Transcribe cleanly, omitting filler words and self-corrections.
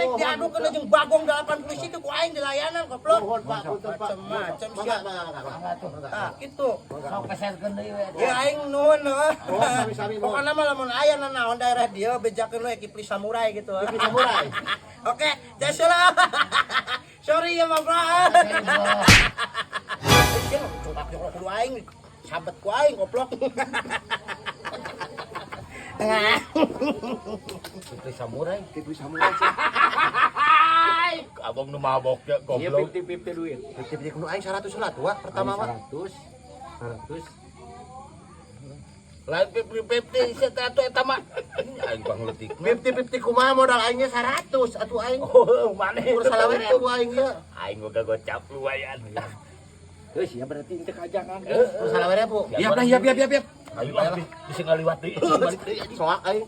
Dek diadukeun jeung bagong 80 situ ku aing dilayanan, goblok. Mohon, Pak, punten, Pak. Macem-macem Mangga, sia. mangga, mangga. Mangga tuh. Tah, kitu. Sok peserkeun deui we. Ya, aing nuhun heuh. Oh, sami-sami, mohon. Pokokna mah lamun aya nanaon daerah dieu, bejakeun we Kipli Samurai gitu. Kipli Samurai. Oke, jasula. Sorry ya, Bang Bro. Sia cokak cokok kudu aing sabet ku aing, goblok. Kipli Samurai. Kipli Samurai sih. Abang nu mabok ya, Iya, goblok. 50-50 duit. 50-50 kudu aing 100 lah tua pertama mah. 100. 100. Lain 50-50 sia teh atuh eta mah. Aing pangletik. 50-50 kumaha, modal aingnya 100 atuh aing. Oh, maneh. Ukur salawe tuh aing ieu. Aing boga gocap lumayan. Geus ya, berarti teu kajangan. Ukur salawe ribu. Siap lah, siap, siap, siap, siap. Ayo lah, bisa ngaliwat deui. Balik deui. Soak aing.